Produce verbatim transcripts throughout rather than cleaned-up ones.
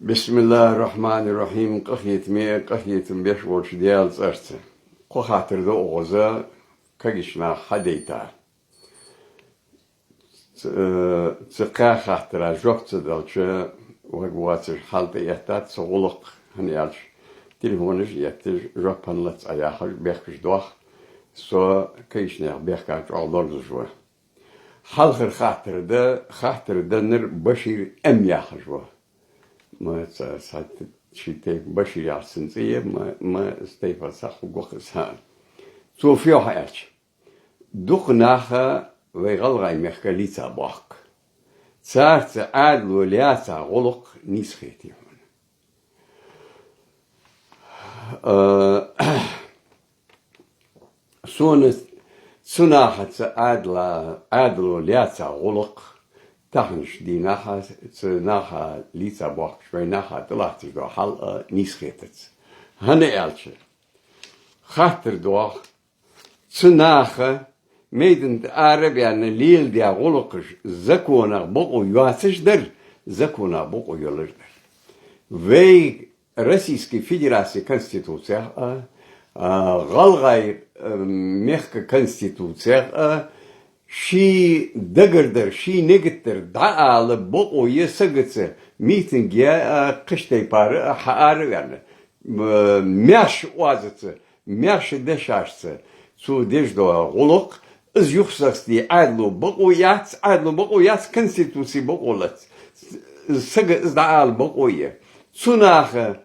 بسم الله الرحمن الرحيم. Къахетаме, къахетам беш волча Даьла цӀерца. Кхо хаттар да укхаза кагийча наха хьадайта. Ц-, э, цу кхаь хаттара жоп ца далча, ваг воацаш хьал тӀаэттад са гӀулакх, хӀана аьлча телефонаш а етташ, жоп хӀана лац Ӏа яхаш, бехкаш доах, со кагийча наьха бехках чӀоагӀа лоралуш ва. Хьалхара хаттар да, хаттар деннар Башир М яхаш ва. Ма ца, ца, ший тайпа Башир яхаш цун цӀи я, ма, ма из тайпара саг хургва-кх из. Цо фу йоах аьлча: дукха наха вай ГӀалгӀай мехка лийца боахк. Царца Ӏаьдало лаьца гӀулакх нийса хетий хьона? Э, сона цу нахаца Ӏаьдала, Ӏаьдало лаьца гӀулакх таханарча дийнахьа, цу наха лийца боахкача вай наха тӀалатташ дола хьал а нийса хетац. ХӀана аьлча, хаттар доагӀа, цу наха майдан тӀа ара а ваьнна леладаь гӀулакхаш законах бокъо йоацаш дар, законах бокъо йолаш дар. Вай Российски Федераций Конституцех а, а, ГӀалгӀай, а, мехка Конституцех а, ший дагардар, ший нигатдар дӀаала бокъо я сагаца митинге а, кхыча тайпара а хьаара а ваьнна, м-, маьрша оазаца, маьрша дешашца цо деш дола гӀулакх, из юхасахьте Ӏаьдало бокъо яц, Ӏаьдало бокъо яц, Конституце бокъо лац. Сага из дӀаала бокъо я. Цу наха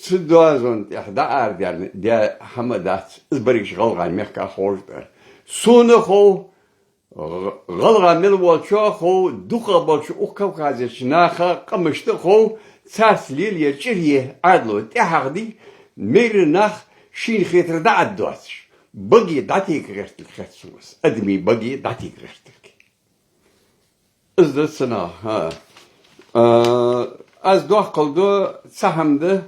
цу доазон тӀа дӀаарадаьнна даь хӀама дац, из берригаш ГӀалгӀай мехка ховш да. Сона хов, ГӀ-, ГӀалгӀа мел волчоа хов, дукхагӀа болча укх Кавказерча наха, къамашта а хов, царца лелаяь чӀир я Ӏаьдало тӀехьагӀа дий, майра нах шийна хетар дӀаӀаддоацаш, баге дӀатега гӀертарг хет сона из, адамий баге дӀатега гӀертарг. Из да цу наха, хӀа. А, аз доккхал ду, цхьа хӀама да,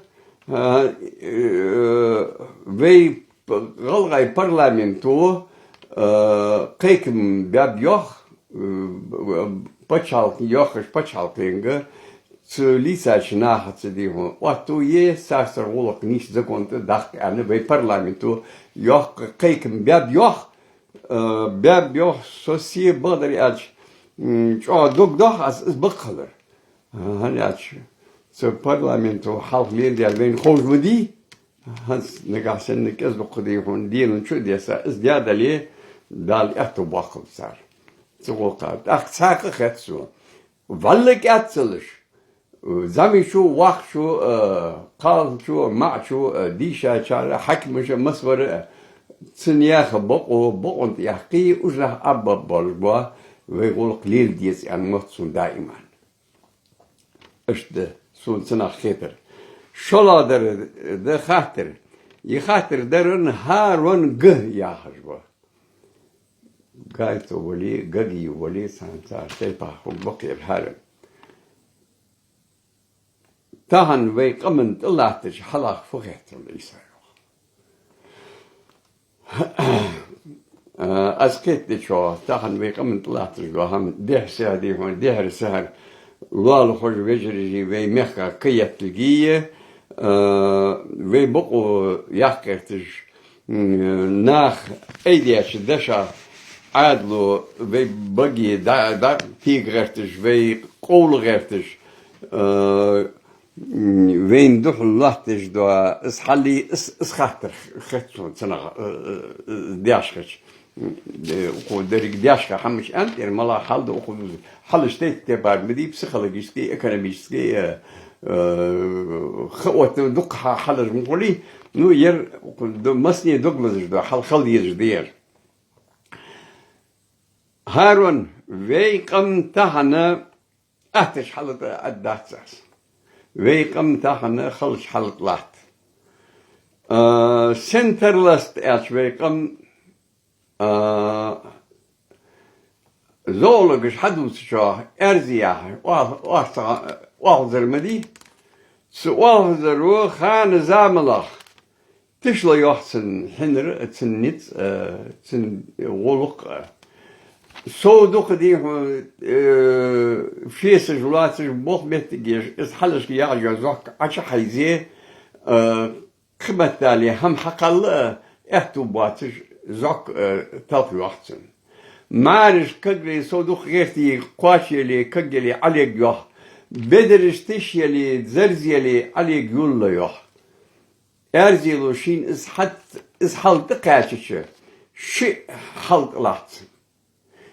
а, э, вай ГӀалгӀай парламенто, а, кхайкам баьб йоах, э, паччахьалкхе-, йоахаш паччахьалкхенга, цу лийцача нахаца дий хьона оттуе, царцара гӀулакх нийса закон тӀа даккха аьнна, вай парламенто йоах, кхайкам баьб йоах, э, баьб йоах, со се бакъдар аьлча, м, чӀоагӀа дог доах аз из бакъ хилар. ХӀана аьлча, цу парламенто хьалха леладаьр вайна ховш ма дий, хӀанз нагахьа санна кӀезиг-дукха дий хьона денал чу а деса, из даь дале, Дала аьттув боаккхалба цар цу гӀулакха. ТӀаккха цхьаькха хет сона. ВӀалла кӀаьд ца луш, зӀамигачо, воккхачо, э, кхалчо, маӀачо, э, дийшачар, хьакимаша, массавар а, цу наьха бокъо, бокъонца яьккхе, уж нах Ӏобаргболаш бола вай гӀулакх леладе деза аьнна мотт сона даиман. Иштта да сона цу наха хетар. ШоллагӀдар да хаттар. Из хаттар дар ХӀарон Г яхаш ва. Гайто вале, Гаги вале, цхьан цар тайпах хургба-кх ер ХӀарон. Тахан вай къаман тӀа латтача хьалах фу хет хьона, Ӏийса, йоах. А, аз кхетадечох, тахан вай къаман тӀа латташ дола хӀама дехьа-сехьа дий хьона, дехьара-сехьара лоалахой вежарий вай мехка кхайетталгий, а, вай бокъо яккха гӀерташ, м, наха айдеча дешах Ӏаьдало вай баге дӀа-, дӀатега гӀерташ, вай къовла гӀерташ, э, м, вайна духьал латташ дола из хьал, из, из хаттар хет сона цу наха, э, э, э, дешхача. Э, укхо деррига дешха хӀамаш аьнна, тӀера малагӀа хьал да укхо, хьалаш тайп-тайпара ма дий, психологически, экономически, э, э, ха-, вот дукха хьа-, хьалаш ма хулий, ну, ер укхо д-, массане дог лазаш да, хьал хила дезаш да ер. ХӀарон, вай къам тахан аттача хьала тӀа аргдац аз. Вай къам тахан халача хьала тӀа латт. А, сен тарласт аьлча вай къам, а, зоологаша хьадувцачох, эрзи яхаш, оал-, оалхазар ма дий. Цу оалхазаро хана-заманах тишло йоах цун хьинар, цун низ, э, цун гӀулакх, э. Сов дукха дий хьона, э, фесаш лоацаш, болх меттиг еш, из хьалхашка яхаш йола зӀок Ӏочухьийзе, э, кхыметтел хӀама хьакхелла а, аьттув боацаш зӀок, э, талха йоах цунна. МаӀараш кагъе, сов дукха гӀертий кхоачаеле, кагъеле Ӏолег йоах. Бедараш тишъеле, зерзаеле Ӏолег йолла йоах. Аьрзело шийна из хьат-, из хьал тӀакхаьчача, шиъ хьал тӀалаьц.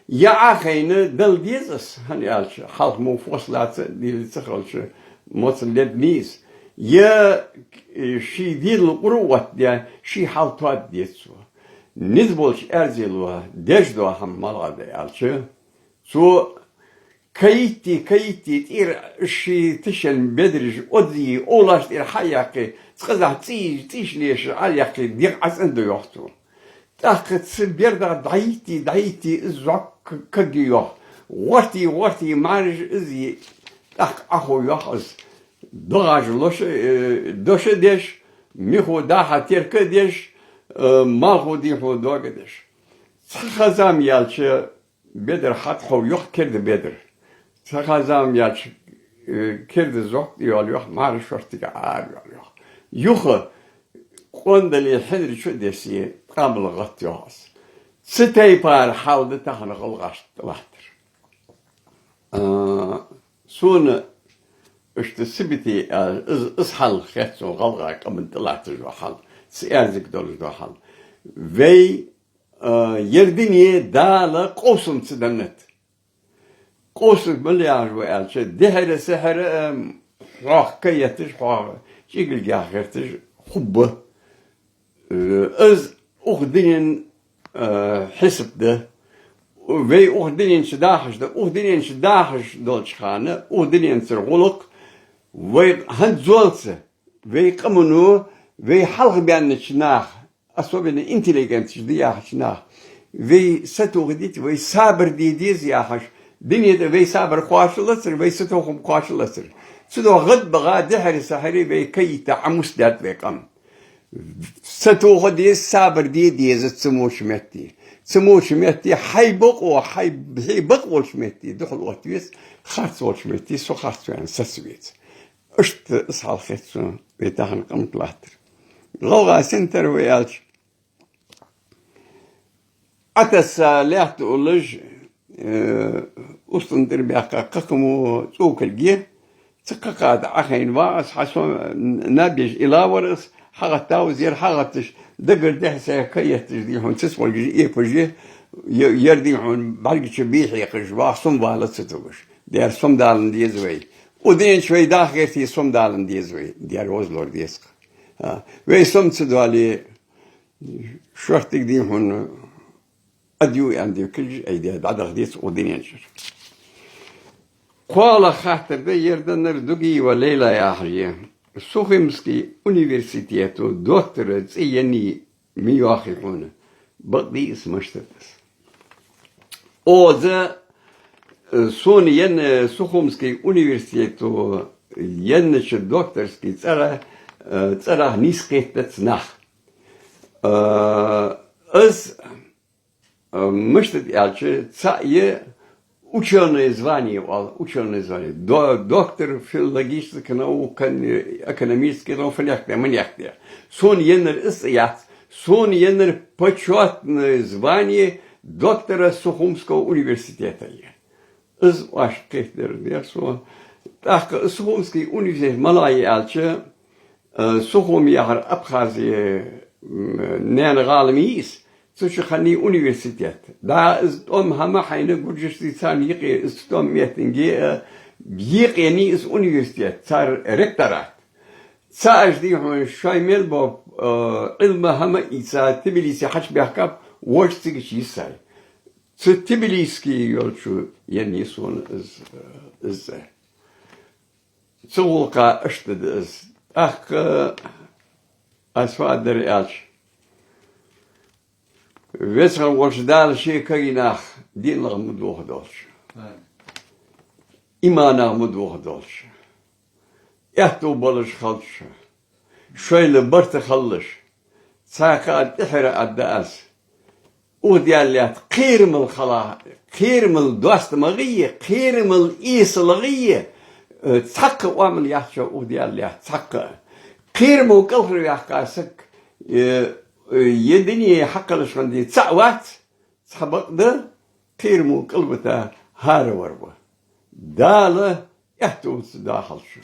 Е Ӏохайна дала деза из, хӀана аьлча, хьалха мо фос лаца а, дийла ца хилча, моцал лергья из. Е, э, ший дийна лукъур а оттадаь, ший хьал тоаде деза цо. Низ болча аьрзело деш дола хӀама малагӀа да аьлча, цо кайитте, кайитте, тӀера ший тишъенна бедараш одзае, овлаш тӀера хьа а яьккхе, цкъаза цӀий-, цӀийш леша Ӏояьккхе, дегӀ ӀоцӀенду йоах цо. ТӀаккха цу берда дӀайитте, дӀайитте, из зӀок кагъе йоах. ГӀортте, гӀортте, маӀараш из е, тӀаккха Ӏохов йоах из. ДогӀаш лоша, э, дош а деш, михо даха терка а деш, э, малхо дий хьона дог а деш. Цхьа ха-зама яьлча, бедар хьатӀахов йоах, керда бедар. Цхьа ха-зама яьлча, э, керда зӀок тӀайоал йоах, маӀараш шортига Ӏоараваьл йоах. Юха къондале хьинар чу а дессе, къамбал гӀатт йоах из. Цу тайпара хьал да тахан гӀалгӀашта тӀалаттар. А, сона иштта сибите, а, из, из хьал хет сона гӀалгӀай къаман тӀалатташ йола хьал, цу аьрзага долаш дола хьал. Вай, а, ер дуне Дала къовсам ца деннад. Къовсам мала яхаш ва аьлча, дехьара-сехьара, а, хьох ка етташ, хьох чӀигалгех гӀерташ хургба. Э, из укх дунен, э, хьисап да. Вай укх дунен чу дахаш да. Укх дунен чу дахаш долча хана, укх дуненцара гӀулакх вай хӀанзалца, вай къамо, вай хьалхабаьннача наха, особенно интеллигенташ да яхача наха, вай сатохадайта, вай сабар де деза яхаш, дуне тӀа вай сабар кхоачалацар, вай сатохам кхоачалацар. Цудухьа гӀадбаха, дехьара-сехьара вай кайийтта Ӏомусадаьд вай къам. Сатоха деза, сабар де деза цу моча метте. Цу моча метте хьай бокъо, хьай, хьай бакъ волча метте духьал отта веза, харц волча метте со харц ва аьнна саца веза. Иштта из хьал хет сона вай тахан къаман тӀалаттар. ГӀалгӀай синтар ва аьлча, Ӏотесса лаьтта уллаш, э, устан тӀера баьккха кхакхамо цӀокалг я, цу кхакхата Ӏохайна ва из, хьа со наб еш илла вар из, хьагӀаттав из, ер хьагӀатташ, дагара дехьа-сехьа ка етташ дий хьона цицболгаш, эпаж я, е-, ер дий хьона бӀарга чу бий хьекхаш, ваха сом вала ца тугаш. Дера сом далан деза вай. Укх дунен чу вай даха гӀертий сом далан деза вай. Дера вазлор деза-кх. А, вай сом ца доале, шортига дий хьона, ад ю аьнна дий килж айде дӀадаха деза укх дунен чура. КхоалагӀа хаттар да ер, даннар Дугиева Лейла яхар я. Сухумский университето доктора цӀи еннай ма йоахий хьона. Бакъдий из, мишта да из? Оза, э, сона енна Сухумский университето еннача докторский цӀера, э, цӀерах нийса кхетадац нах. Э, из, э, мишта да аьлча, цаӀ я учёное звание оал, учёное звание. До-, доктор филологических наук, кон-, экономических наук, фанехк да, манехк да. Сона еннар из цӀи яц, сона еннар почётное звание доктора Сухумского университета я. Из оаш кхетадар дера сона. ТӀаккха Сухумский университет малагӀа я аьлча, э, Сухум яхар Абхазия, м, наьна гӀала ма йий из, цу чу хиннай университет. ДӀа из тӀом хӀама хьайна гуржашцеи царна юкъе, из тӀом меттинге, э, юкъе еннай из университет, цар ректорат. ЦаӀаш дий хьона шоай мел бола, э, Ӏилма хӀама а ийца, Тбилисе хьачубаьхкаб, вож цига чу йисай. Цу Тбилисский йолчо еннай сона из, э, из цӀи. Цу гӀулакха иштта да из. ТӀаккха аз фу аргдар аьлча, Веза хинна волча Дала ший кагий нах динах ма дохадолда, иманах ма дохадолда, аьттув болаш хилда, шоайла барт хилалаш. Цхьа кхы а тӀехьара аргда аз. Укх дунен тӀа кхерамал хила, кхерамал доастамагӀийя, кхерамал эсалагӀийя, э, цхьаккха оамал яц шоана укх дунен тӀа, цхьаккха. Кхерамо кӀалхарваьккха саг, э, э, е дуне хьакхеллача хана ди цаӀ вац, цхьабакъда, кхерамо кӀалбита хӀаравар ва. Дала аьттув ца дахалда шо.